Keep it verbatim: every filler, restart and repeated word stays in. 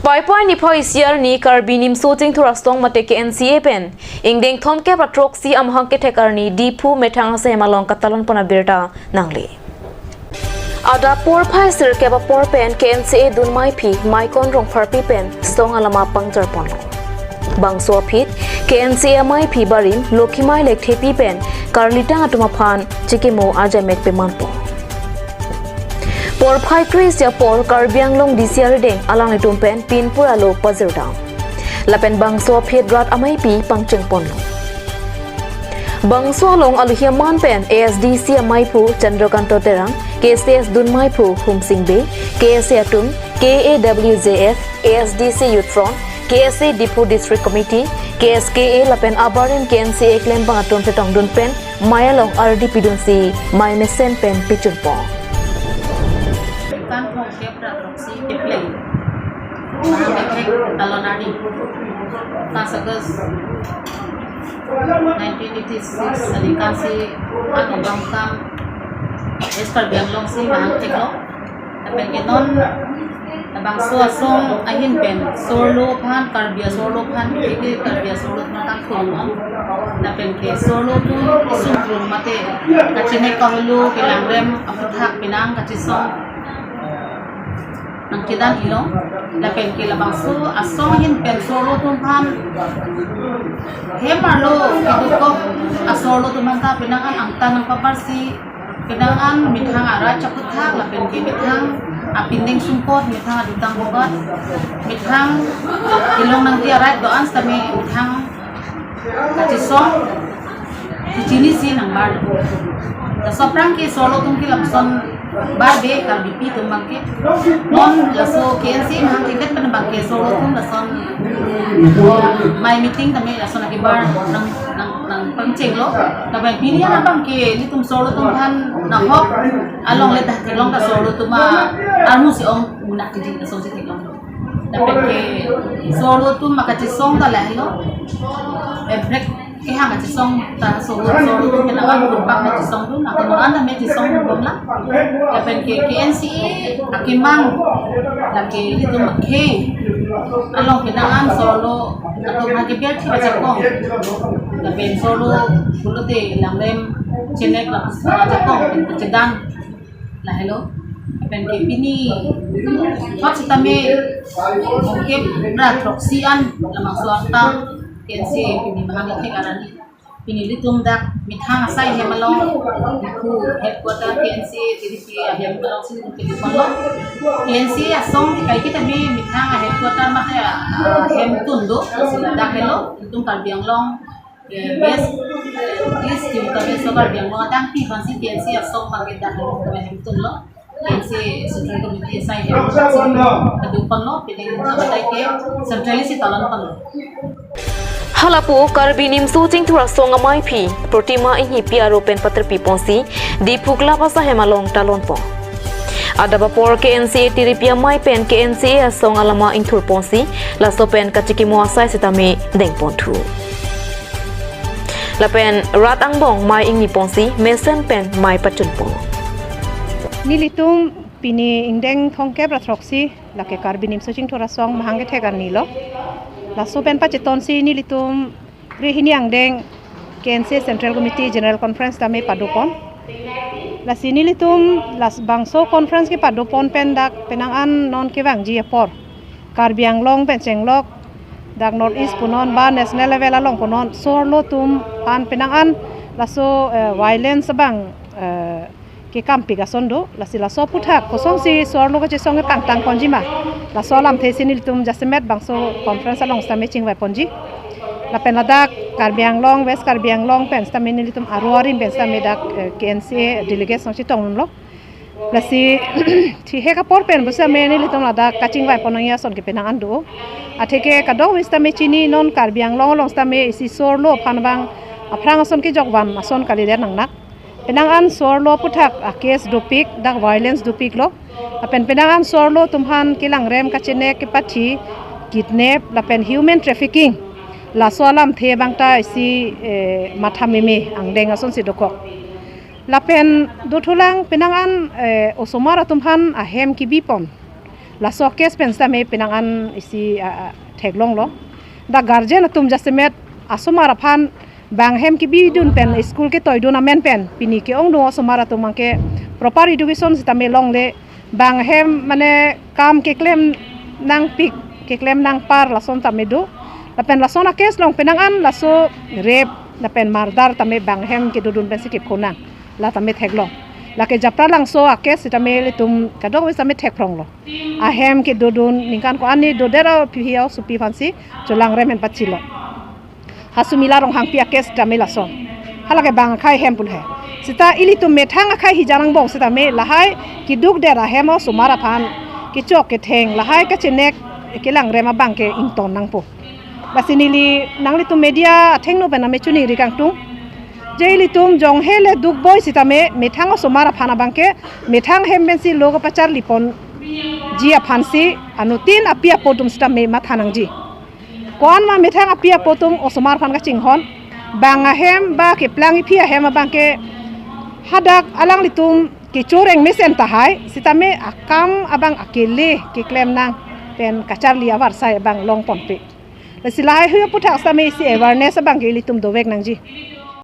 Paipai niphai isi arni Karbi Nimso Chingthur Asong mate K N C A pen ingdeng thomkep ra throksi amahang kethek arni Diphu methang asai hem along katalon pon abirta nangle. Adap porphai sirkep apor pen K N C A dunmaiphi Maikon Rongpharpi pen song alama pangjar ponlo. Bangso aphi K N C A amaiphi barim Lokhimai Lekthepi pen karlitang atum aphan chikimo ajamek pemanpo. Porphai kre-isi apor Karbi Anglong D C arideng alanglitum pen pinpur alo pajirdam. Lapen bangso aphi rat amaipi pangcheng ponlo. Bangso along alohi aman pen A S D C amaiphu Chandrakanta Terang, K C S dunmaiphu Humsing Bey, K S A atum, K A W J F, A S D C Youth Front, K S A Diphu District Committee, K S K A lapen abarim K N C A klembang atum chetongdun pen mei along ardi pidunsi mei mesen pen pichunpon. Kan thomkep ra throksi kepleng. Mahang kethek talon arni. Pas August nineteen eighty-six aningkan si an obang kam West Karbi Anglong si mahang theklo. Lapen ke non labangso asong ahin pen sorlo aphan, Karbi asorlo aphan, ke Karbi asorlo aphan kangthurlo. Lapen ke sorlo atum isung trum mate kachinek kahulu kelangrem aphuthak penang kachesong nangkedan-ilo. Lapen ke labangso asong ahin pen sorlo atum aphan hem arlo kedukok asorlo atum aphan ta penang an angtan nangpaparsi, penang an methang arat chaphuthak lapen ke methang apindeng sumpot, methang adutang bobat, methang kelong nangji arat do-an sitame methang kachesong kachinisi nangbar. Laso aphrang ke sorlo atum ke lapuson bar be Karbipi atum abang ke. Non laso K N C A mahang thekthe pen abang ke sorlo atum lason mei meeting tame lason akebar nang nang nangpangchenglo. Lapen pini an abang ke nelitum sorlo atum aphan nahok along le dak theklong ta sorlo atum armu si ong munak kiji lason si theklonglo. Lapen ke sorlo atum akachesong ta lahelo. Ebrek kehang kachesong ta sorlo, sorlo atum ke lawan kurpak kachesongdun, ako non an tame chesongdun lang. Lapen ke K N C A akemang, lake ilitum akhei along penang an sorlo atum aphan kebiar thi ajakong. Lapen sorlo pulote langrem chenek lapuson ajakong pen kachedan lahelo. Lapen ke pini thot sitame thomkep ra throksi an labangso arta K N C A pini mahang kethek arni. Pini ilitum dak methang asai hem along, Diphu headquarter K N C A T D P ahem along si ilitum kedo ponlo. K N C A asong kaike tame methang a headquarter mate, ah, hem tun do, si dak helo, ilitum Karbi Anglong, eh, West, eh, East, East Karbi Anglong adang pi aphan si K N C A asong abang ke dak helo, hem tunlo. K N C A Central Committee asai hem si kedo ponlo, pini abatai ke Central si talon ponlo. Halapu Karbi Nimso Chingthur Asong amaiphi Protima Inghipi aro pen paterpi ponsi Diphu Club asai hem along talon pon. Adap apor K N C A T D P amei pen K N C A asong alama ingthur ponsi laso pen kachikimo asai sitame deng ponthu. Lapen rat angbong mei ingni ponsi mesen pen mei pachun pon. Nelitum pini ingdeng thomkep ra throksi lake Karbi Nimso Chingthur Asong mahang kethek arni lo. Laso pen pachetonsi nelitum krehini angdeng K N C A Central Committee General Conference tame pado pon. Lasi nelitum labangso conference kepado pon pen dak penang an non kevangji apor Karbi Anglong pen chenglok dak North East punon ba national level along punon sorlo atum aphan penang an laso, eh, violence abang, eh, kekampik ason do, lasi laso aphuthak kosonsi sorlo kachesong kepangtang ponji ma, laso alamthe si nelitum jasemet bangso conference along sitame chingvai ponji. Lapen ladak Karbi Anglong, West Karbi Anglong pen sitame nelitum aro arim pen sitame dak, eh, K N C A delegate song chetongdunlo. Lasi thihek apor pen pusitame nelitum ladak kachingvai pon nangji ason ke penang an do. Atheke kadokave sitame chini non Karbi Anglong along sitame isi sorlo aphan abang aphrang ason kejok van ason kalidet nangnak. Penang an sorlo aphuthak a case dopik, dak violence dopiklo. Lapen penang an sorlo atum aphan kelangrem kachenek kepathi, kidnap lapen human trafficking, laso alamthe abang ta isi, eh, matha meme angdeng asonsi dokok. Lapen dothulang penang an, eh, osomar atum aphan ahem kebi pon. Laso case pen sitame penang an isi, ah, ah, theklonglo. Dak guardian atum jasemet asomar aphan bang ahem kebidun pen, school ketoidun amen pen pini ke-ongdung asomar atum abangke proper education sitame longle, bang ahem mane kam keklem nangpik, keklem nangpar lason tame do. Lapen lason a-case along penang an laso rape lapen murder tame bang ahem kedodun pensi kepho nang, la tame theklong. Lake Japralangso a-case sitame ilitum kadokave sitame thekphronglo. Ahem kedodun ningkan ko-an ni dodet aphi asopi aphansi cholangrem hen pachilo. Ha Sumila Ronghangpi a-case sitame lason. Halake bang akhei ahem pulo he. Sita ilitum methang akhei hijan angbong sitame lahai kedukdet ahem osomar aphan kechok ketheng lahai kachenek kelangrem abangke ington nangpo. Lasi neli nanglitum media athengno pen name choningri kangtung. Je ilitum jonghe le dukboi sitame methang osomar aphan abangke methang ahem pensi lo kapacharli ponji aphansi anuttin api apo atum sitame matha nangji. Ko-an ma methang api apo atum osomar aphan kachinghon. Bang ahem ba keplang iphi ahem abangke hadak alanglitum kechoreng mesen tahai sitame akam abang akele keklem nang pen kacharli avarsai abang longponpe. Lasi lahai hui aphuthak sitame isi awareness abangke ilitum dovek nangji.